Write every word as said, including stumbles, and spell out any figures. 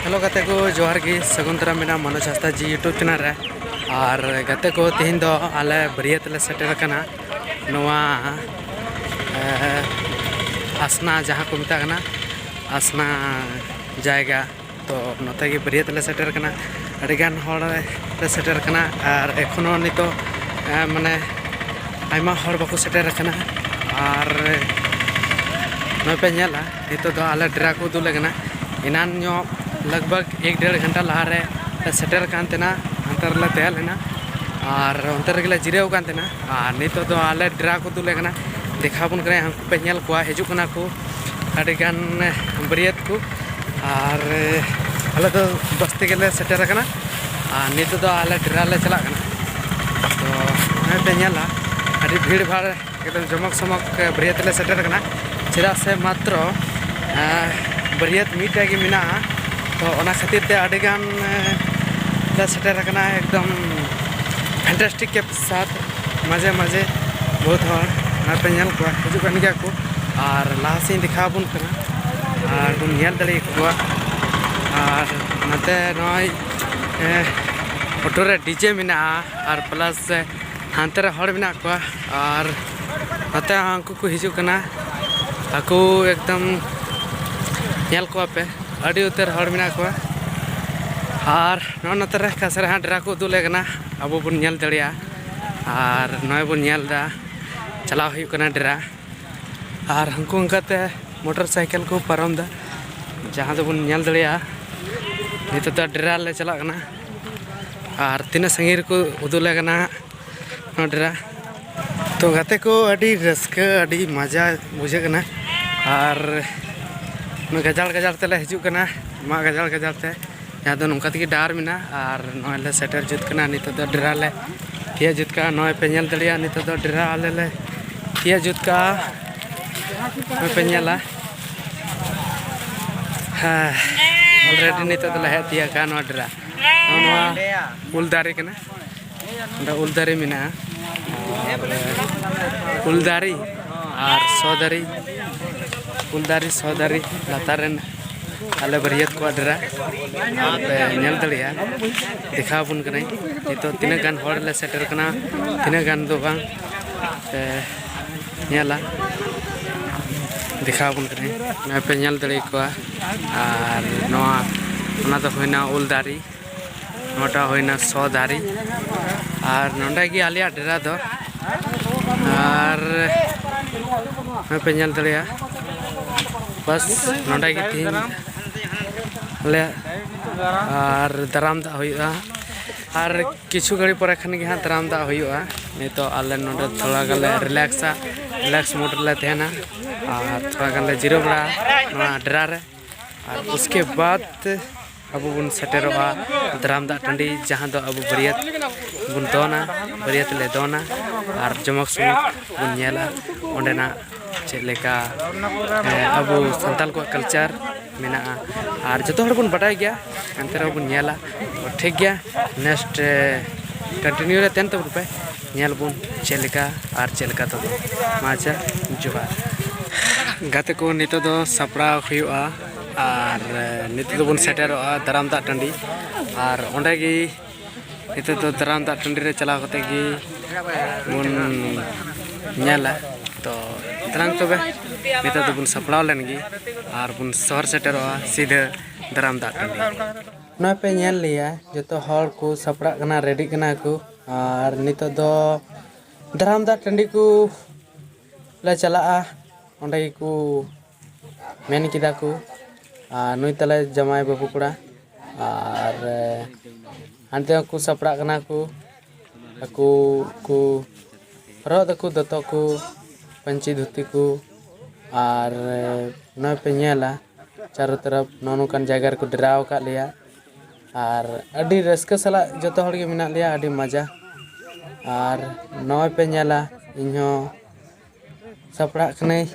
Hello ᱜᱟᱛᱮ ᱠᱚ, ᱡᱚᱦᱟᱨ ᱜᱮ, ᱥᱟᱹᱜᱩᱱ ᱫᱟᱨᱟᱢ ᱢᱮᱱᱟᱜᱼᱟ ᱢᱟᱱᱚᱡᱽ ᱦᱟᱸᱥᱫᱟ ᱡᱤ YouTube ᱪᱮᱱᱮᱞ ᱨᱮ᱾ ᱟᱨ ᱜᱟᱛᱮ ᱠᱚ, ᱛᱮᱦᱮᱧ ᱫᱚ ᱟᱞᱮ ᱵᱟᱹᱨᱭᱟᱹᱛ ᱞᱮ ᱥᱮᱴᱮᱨ ᱟᱠᱟᱱᱟ ᱱᱚᱣᱟ, ᱮ, ᱟᱥᱱᱟ, ᱡᱟᱦᱟᱸ ᱠᱚ ᱢᱮᱛᱟᱜ ᱠᱟᱱᱟ ᱟᱥᱱᱟ ᱡᱟᱭᱜᱟ᱾ ᱛᱚ ᱱᱚᱛᱮ ᱜᱮ ᱵᱟᱹᱨᱭᱟᱹᱛ ᱞᱮ ᱥᱮᱴᱮᱨ ᱟᱠᱟᱱᱟ, ᱟᱹᱰᱤᱜᱟᱱ ᱦᱚᱲ ᱞᱮ ᱥᱮᱴᱮᱨ ᱟᱠᱟᱱᱟ᱾ ᱟᱨ ᱮᱠᱷᱚᱱᱳ ᱱᱤᱛᱚᱜ, ᱮ, ᱢᱟᱱᱮ ᱟᱭᱢᱟ ᱦᱚᱲ ᱵᱟᱠᱚ ᱥᱮᱴᱮᱨ ᱟᱠᱟᱱᱟ᱾ ᱟᱨ ᱱᱚᱜᱼᱚᱭ ᱯᱮ ᱧᱮᱞᱟ, ᱱᱤᱛᱚᱜ ᱫᱚ ᱟᱞᱮ ᱰᱮᱨᱟ ᱠᱚ ᱩᱫᱩᱜ ᱞᱮ ᱠᱟᱱᱟ᱾ ᱮᱱᱟᱱ ᱧᱚᱜ ᱞᱟᱜᱽ ᱵᱷᱟᱜᱽ ᱮᱠ ᱰᱮᱲ ᱜᱷᱚᱱᱴᱟ ᱞᱟᱦᱟᱨᱮ ᱞᱮ ᱥᱮᱴᱮᱨ ᱟᱠᱟᱱ ᱛᱟᱦᱮᱱᱟ, ᱚᱱᱛᱮ ᱨᱮᱞᱮ ᱛᱟᱦᱮᱸ ᱞᱮᱱᱟ ᱟᱨ ᱚᱱᱛᱮ ᱨᱮᱜᱮ ᱞᱮ ᱡᱤᱨᱟᱹᱣ ᱟᱠᱟᱱ ᱛᱟᱦᱮᱱᱟ᱾ ᱟᱨ ᱱᱤᱛᱚᱜ ᱫᱚ ᱟᱞᱮ ᱰᱮᱨᱟ ᱠᱚ ᱩᱫᱩᱜ ᱞᱮ ᱠᱟᱱᱟ, ᱫᱮᱠᱷᱟᱣ ᱵᱚᱱ ᱠᱟᱱᱟ᱾ ᱦᱟᱱᱠᱩ ᱯᱮ ᱧᱮᱞ ᱠᱚᱣᱟ, ᱦᱤᱡᱩᱜ ᱠᱟᱱᱟ ᱠᱚ ᱟᱹᱰᱤᱜᱟᱱ ᱵᱟᱹᱨᱭᱟᱹᱛ ᱠᱚ᱾ ᱟᱨ ᱟᱞᱮ ᱫᱚ ᱵᱟᱥ ᱛᱮᱜᱮ ᱞᱮ ᱥᱮᱴᱮᱨ ᱟᱠᱟᱱᱟ᱾ ᱟᱨ ᱱᱤᱛᱚᱜ ᱫᱚ ᱟᱞᱮ ᱰᱮᱨᱟ ᱞᱮ ᱪᱟᱞᱟᱜ ᱠᱟᱱᱟ᱾ ᱛᱚ ᱱᱚᱜᱼᱚᱭ ᱯᱮ ᱧᱮᱞᱟ, ᱟᱹᱰᱤ ᱵᱷᱤᱲ ᱵᱷᱟᱲ, ᱮᱠᱫᱚᱢ ᱡᱚᱢᱚᱠ ᱥᱚᱢᱚᱠ ᱵᱟᱹᱨᱭᱟᱹᱛ ᱞᱮ ᱥᱮᱴᱮᱨ ᱟᱠᱟᱱᱟ᱾ ᱪᱮᱫᱟᱜ ᱥᱮ ᱢᱟᱛᱨᱚ, ᱮᱸ, ᱵᱟᱹᱨᱭᱟᱹᱛ ᱢᱤᱫᱴᱮᱡ ᱜᱮ ᱢᱮᱱᱟᱜᱼᱟ᱾ ᱛᱚ ᱚᱱᱟ ᱠᱷᱟᱹᱛᱤᱨ ᱛᱮ ᱟᱹᱰᱤᱜᱟᱱ, ᱮᱸ, ᱞᱮ ᱥᱮᱴᱮᱨ ᱟᱠᱟᱱᱟ, ᱮᱠᱫᱚᱢ fantastic ᱠᱮ ᱥᱟᱛᱷ᱾ ᱢᱟᱡᱷᱮ ᱢᱟᱡᱷᱮ ᱵᱚᱦᱩᱛ ᱦᱚᱲ ᱟᱨ ᱯᱮ ᱧᱮᱞ ᱠᱚᱣᱟ, ᱦᱤᱡᱩᱜ ᱠᱟᱱ ᱜᱮᱭᱟ ᱠᱚ᱾ ᱟᱨ ᱞᱟᱦᱟ ᱥᱮᱫ ᱤᱧ ᱫᱮᱠᱷᱟᱣ ᱟᱵᱚᱱ ᱠᱟᱱᱟ, ᱟᱨ ᱵᱚᱱ ᱧᱮᱞ ᱫᱟᱲᱮᱭᱟᱠᱚᱣᱟ᱾ ᱟᱨ ᱱᱚᱛᱮ ᱱᱚᱜᱼᱚᱭ, ᱮᱸ, ᱚᱴᱳ ᱨᱮ DJ ᱢᱮᱱᱟᱜᱼᱟ, ᱟᱨ plus ᱦᱟᱱᱛᱮ ᱨᱮ ᱦᱚᱲ ᱢᱮᱱᱟᱜ ᱠᱚᱣᱟ᱾ ᱟᱨ ᱱᱚᱛᱮ ᱦᱚᱸ ᱩᱱᱠᱩ ᱠᱚ ᱦᱤᱡᱩᱜ ᱠᱟᱱᱟ᱾ ᱟᱠᱚ ᱮᱠᱫᱚᱢ ᱧᱮᱞ ᱠᱚᱣᱟ ᱯᱮ, ᱟᱹᱰᱤ ᱩᱛᱟᱹᱨ ᱦᱚᱲ ᱢᱮᱱᱟᱜ ᱠᱚᱣᱟ᱾ ᱟᱨ ᱱᱚᱜᱼᱚ ᱱᱚᱛᱮ ᱨᱮ ᱠᱷᱟᱥ ᱨᱮ ᱦᱟᱸᱜ ᱰᱮᱨᱟ ᱠᱚ ᱩᱫᱩᱜ ᱞᱮ ᱠᱟᱱᱟ, ᱟᱵᱚ ᱵᱚᱱ ᱧᱮᱞ ᱫᱟᱲᱮᱭᱟᱜᱼᱟ᱾ ᱟᱨ ᱱᱚᱜᱼᱚᱭ ᱵᱚᱱ ᱧᱮᱞ ᱮᱫᱟ, ᱪᱟᱞᱟᱣ ᱦᱩᱭᱩᱜ ᱠᱟᱱᱟ ᱰᱮᱨᱟ᱾ ᱟᱨ ᱦᱟᱱᱠᱩ ᱚᱱᱠᱟᱛᱮ ᱢᱚᱴᱚᱨ ᱥᱟᱭᱠᱮᱞ ᱠᱚ ᱯᱟᱨᱚᱢ ᱮᱫᱟ, ᱡᱟᱦᱟᱸ ᱫᱚᱵᱚᱱ ᱧᱮᱞ ᱫᱟᱲᱮᱭᱟᱜᱼᱟ᱾ ᱱᱤᱛᱚᱜ ᱫᱚ ᱰᱮᱨᱟ ᱞᱮ ᱪᱟᱞᱟᱜ ᱠᱟᱱᱟ᱾ ᱟᱨ ᱛᱤᱱᱟᱹᱜ ᱥᱟᱺᱜᱤᱧ ᱨᱮᱠᱚ ᱩᱫᱩᱜ ᱞᱮ ᱠᱟᱱᱟ ᱱᱚᱣᱟ ᱰᱮᱨᱟ᱾ ᱛᱚ ᱜᱟᱛᱮ ᱠᱚ, ᱟᱹᱰᱤ ᱨᱟᱹᱥᱠᱟᱹ, ᱟᱹᱰᱤ ᱢᱟᱡᱟ ᱵᱩᱡᱷᱟᱹᱜ ᱠᱟᱱᱟ᱾ ᱟᱨ ᱜᱟᱡᱟᱲ ᱜᱟᱡᱟᱲ ᱛᱮᱞᱮ ᱦᱤᱡᱩᱜ ᱠᱟᱱᱟ, ᱢᱟᱜ ᱜᱟᱡᱟᱲ ᱜᱟᱡᱟᱲ ᱛᱮ, ᱡᱟᱦᱟᱸ ᱫᱚ ᱱᱚᱝᱠᱟ ᱛᱮᱜᱮ ᱰᱟᱦᱟᱨ ᱢᱮᱱᱟᱜᱼᱟ᱾ ᱟᱨ ᱱᱚᱜᱼᱚᱭ ᱞᱮ ᱥᱮᱴᱮᱨ ᱡᱩᱛ ᱠᱟᱱᱟ, ᱱᱤᱛᱚᱜ ᱫᱚ ᱰᱮᱨᱟ ᱞᱮ ᱛᱤᱭᱟᱹᱜ ᱡᱩᱛ ᱠᱟᱜᱼᱟ᱾ ᱱᱚᱜᱼᱚᱭ ᱯᱮ ᱧᱮᱞ ᱫᱟᱲᱮᱭᱟᱜᱼᱟ, ᱱᱤᱛᱚᱜ ᱫᱚ ᱰᱮᱨᱟ ᱟᱞᱮ ᱞᱮ ᱛᱤᱭᱟᱹᱜ ᱡᱩᱛ ᱠᱟᱜᱼᱟ᱾ ᱱᱚᱜᱼᱚᱭ ᱯᱮ ᱧᱮᱞᱟ, ᱦᱮᱸ, already ᱱᱤᱛᱚᱜ ᱫᱚᱞᱮ ᱦᱮᱡ ᱛᱤᱭᱟᱹᱜ ᱠᱟᱜᱼᱟ ᱱᱚᱣᱟ ᱰᱮᱨᱟ᱾ ᱱᱚᱣᱟ ᱩᱞ ᱫᱟᱨᱮ ᱠᱟᱱᱟ, ᱚᱸᱰᱮ ᱩᱞ ᱫᱟᱨᱮ ᱢᱮᱱᱟᱜᱼᱟ᱾ ᱟᱨ ᱩᱞ ᱫᱟᱨᱮ ᱟᱨ ᱥᱚ ᱫᱟᱨᱮ, ᱩᱞ ᱫᱟᱨᱮ, ᱥᱚ ᱫᱟᱨᱮ ᱞᱟᱛᱟᱨ ᱨᱮᱱ ᱟᱞᱮ ᱵᱟᱹᱨᱭᱟᱹᱛ ᱠᱚᱣᱟᱜ ᱰᱮᱨᱟ ᱟᱯᱮ ᱧᱮᱞ ᱫᱟᱲᱮᱭᱟᱜᱼᱟ᱾ ᱫᱮᱠᱷᱟᱣ ᱟᱵᱚᱱ ᱠᱟᱹᱱᱟᱹᱧ ᱱᱤᱛᱚᱜ ᱛᱤᱱᱟᱹᱜ ᱜᱟᱱ ᱦᱚᱲ ᱞᱮ ᱥᱮᱴᱮᱨ ᱠᱟᱱᱟ, ᱛᱤᱱᱟᱹᱜ ᱜᱟᱱ ᱫᱚ ᱵᱟᱝ ᱯᱮ ᱧᱮᱞᱟ᱾ ᱫᱮᱠᱷᱟᱣ ᱟᱵᱚᱱ ᱠᱟᱹᱱᱟᱹᱧ, ᱱᱚᱜᱼᱚᱭ ᱯᱮ ᱧᱮᱞ ᱫᱟᱲᱮᱭᱟᱠᱚᱣᱟ᱾ ᱟᱨ ᱱᱚᱣᱟ, ᱚᱱᱟ ᱫᱚ ᱦᱩᱭᱱᱟ ᱩᱞ ᱫᱟᱨᱮ, ᱱᱚᱣᱟᱴᱟᱜ ᱦᱩᱭᱱᱟ ᱥᱚ ᱫᱟᱨᱮ᱾ ᱟᱨ ᱱᱚᱸᱰᱮ ᱜᱮ ᱟᱞᱮᱭᱟᱜ ᱰᱮᱨᱟ ᱫᱚ᱾ ᱟᱨ ᱱᱚᱜᱼᱚᱭ ᱯᱮ ᱧᱮᱞ ᱫᱟᱲᱮᱭᱟᱜᱼᱟ, ᱵᱟᱥ ᱱᱚᱸᱰᱮ ᱜᱮ ᱛᱤᱦᱤᱧ ᱟᱞᱮ ᱟᱨ ᱫᱟᱨᱟᱢ ᱫᱟᱜ ᱦᱩᱭᱩᱜᱼᱟ᱾ ᱟᱨ ᱠᱤᱪᱷᱩ ᱜᱷᱟᱹᱲᱤ ᱯᱚᱨᱮ ᱠᱷᱟᱱ ᱜᱮ ᱦᱟᱸᱜ ᱫᱟᱨᱟᱢ ᱫᱟᱜ ᱦᱩᱭᱩᱜᱼᱟ᱾ ᱱᱤᱛᱚᱜ ᱟᱞᱮ ᱱᱚᱸᱰᱮ ᱛᱷᱚᱲᱟ ᱜᱟᱱ ᱞᱮ ᱨᱤᱞᱮᱠᱥᱟ, ᱨᱤᱞᱮᱠᱥ ᱢᱩᱰ ᱨᱮᱞᱮ ᱛᱟᱦᱮᱱᱟ᱾ ᱟᱨ ᱛᱷᱚᱲᱟ ᱜᱟᱱ ᱞᱮ ᱡᱤᱨᱟᱹᱣ ᱵᱟᱲᱟᱜᱼᱟ ᱱᱚᱣᱟ ᱰᱮᱨᱟ ᱨᱮ᱾ ᱟᱨ ᱩᱥᱠᱮ ᱵᱟᱫ ᱟᱵᱚ ᱵᱚᱱ ᱥᱮᱴᱮᱨᱚᱜᱼᱟ ᱫᱟᱨᱟᱢ ᱫᱟᱜ ᱴᱟᱺᱰᱤ, ᱡᱟᱦᱟᱸ ᱫᱚ ᱟᱵᱚ ᱵᱟᱹᱨᱭᱟᱹᱛ ᱵᱚᱱ ᱫᱚᱱᱟ, ᱵᱟᱹᱨᱭᱟᱹᱛ ᱞᱮ ᱫᱚᱱᱟ ᱟᱨ ᱡᱚᱢᱚᱠ ᱥᱚᱢᱚᱠ ᱵᱚᱱ ᱧᱮᱞᱟ ᱚᱸᱰᱮᱱᱟᱜ ᱪᱮᱫ ᱞᱮᱠᱟ, ᱦᱮᱸ, ᱟᱵᱚ ᱥᱟᱱᱛᱟᱞ ᱠᱚᱣᱟᱜ ᱠᱟᱞᱪᱟᱨ ᱢᱮᱱᱟᱜᱼᱟ᱾ ᱟᱨ ᱡᱚᱛᱚ ᱦᱚᱲ ᱵᱚᱱ ᱵᱟᱰᱟᱭ ᱜᱮᱭᱟ, ᱮᱱᱛᱮ ᱨᱮᱦᱚᱸ ᱵᱚᱱ ᱧᱮᱞᱟ᱾ ᱛᱚ, ᱴᱷᱤᱠ ᱜᱮᱭᱟ, ᱱᱮᱠᱥᱴ ᱠᱚᱱᱴᱤᱱᱤᱭᱩ ᱨᱮ ᱛᱟᱦᱮᱱ ᱛᱟᱵᱚᱱ ᱯᱮ, ᱧᱮᱞ ᱵᱚᱱ ᱪᱮᱫ ᱞᱮᱠᱟ ᱟᱨ ᱪᱮᱫ ᱞᱮᱠᱟ ᱛᱟᱵᱚᱱ᱾ ᱢᱟ ᱟᱪᱪᱷᱟ, ᱡᱚᱦᱟᱨ᱾ ᱜᱟᱛᱮ ᱠᱚ, ᱱᱤᱛᱚᱜ ᱫᱚ ᱥᱟᱯᱲᱟᱣ ᱦᱩᱭᱩᱜᱼᱟ ᱟᱨ ᱱᱤᱛᱚᱜ ᱫᱚᱵᱚᱱ ᱥᱮᱴᱮᱨᱚᱜᱼᱟ ᱫᱟᱨᱟᱢ ᱫᱟᱜ ᱴᱟᱺᱰᱤ᱾ ᱟᱨ ᱚᱸᱰᱮ ᱜᱮ ᱱᱤᱛᱚᱜ ᱫᱚ ᱫᱟᱨᱟᱢ ᱫᱟᱜ ᱴᱟᱺᱰᱤ ᱨᱮ ᱪᱟᱞᱟᱣ ᱠᱟᱛᱮ ᱜᱮ ᱵᱚᱱ ᱧᱮᱞᱟ᱾ ᱛᱚ ᱛᱟᱲᱟᱝ ᱛᱚᱵᱮ, ᱱᱤᱛᱚᱜ ᱫᱚᱵᱚᱱ ᱥᱟᱯᱲᱟᱣ ᱞᱮᱱ ᱜᱮ ᱟᱨ ᱵᱚᱱ ᱥᱚᱦᱚᱨ ᱥᱮᱴᱮᱨᱚᱜᱼᱟ ᱥᱤᱫᱷᱟᱹ ᱫᱟᱨᱟᱢ ᱫᱟᱜ ᱴᱟᱺᱰᱤ᱾ ᱱᱚᱜᱼᱚᱭ ᱯᱮ ᱧᱮᱞ ᱞᱮᱭᱟ, ᱡᱚᱛᱚ ᱦᱚᱲ ᱠᱚ ᱥᱟᱯᱲᱟᱜ ᱠᱟᱱᱟ, ᱨᱮᱰᱤᱜ ᱠᱟᱱᱟ ᱠᱚ᱾ ᱟᱨ ᱱᱤᱛᱚᱜ ᱫᱚ ᱫᱟᱨᱟᱢ ᱫᱟᱜ ᱴᱟᱺᱰᱤ ᱠᱚ ᱞᱮ ᱪᱟᱞᱟᱜᱼᱟ, ᱚᱸᱰᱮ ᱜᱮᱠᱚ ᱢᱮᱱ ᱠᱮᱫᱟ ᱠᱚ᱾ ᱟᱨ ᱱᱩᱭ ᱛᱟᱞᱮ ᱡᱟᱶᱟᱭ ᱵᱟᱹᱵᱩ ᱠᱚᱲᱟ, ᱟᱨ ᱦᱟᱱᱛᱮ ᱦᱚᱸᱠᱚ ᱥᱟᱯᱲᱟᱜ ᱠᱟᱱᱟ ᱠᱚ, ᱟᱠᱚ ᱠᱚ ᱦᱚᱨᱚᱜ ᱫᱟᱠᱚ ᱫᱚᱛᱚ ᱠᱚ, ᱯᱟᱹᱧᱪᱤ ᱫᱷᱩᱛᱤ ᱠᱚ᱾ ᱟᱨ ᱱᱚᱜᱼᱚᱭ ᱯᱮ ᱧᱮᱞᱟ, ᱪᱟᱨᱚ ᱛᱚᱨᱚᱯ ᱱᱚᱜᱼᱚ ᱱᱚᱝᱠᱟᱱ ᱡᱟᱭᱜᱟ ᱨᱮᱠᱚ ᱰᱮᱨᱟᱣ ᱟᱠᱟᱫ ᱞᱮᱭᱟ᱾ ᱟᱨ ᱟᱹᱰᱤ ᱨᱟᱹᱥᱠᱟᱹ ᱥᱟᱞᱟᱜ ᱡᱚᱛᱚ ᱦᱚᱲ ᱜᱮ ᱢᱮᱱᱟᱜ ᱞᱮᱭᱟ, ᱟᱹᱰᱤ ᱢᱚᱡᱟ᱾ ᱟᱨ ᱱᱚᱜᱼᱚᱭ ᱯᱮ ᱧᱮᱞᱟ, ᱤᱧᱦᱚᱸ ᱥᱟᱯᱲᱟᱜ ᱠᱟᱹᱱᱟᱹᱧ᱾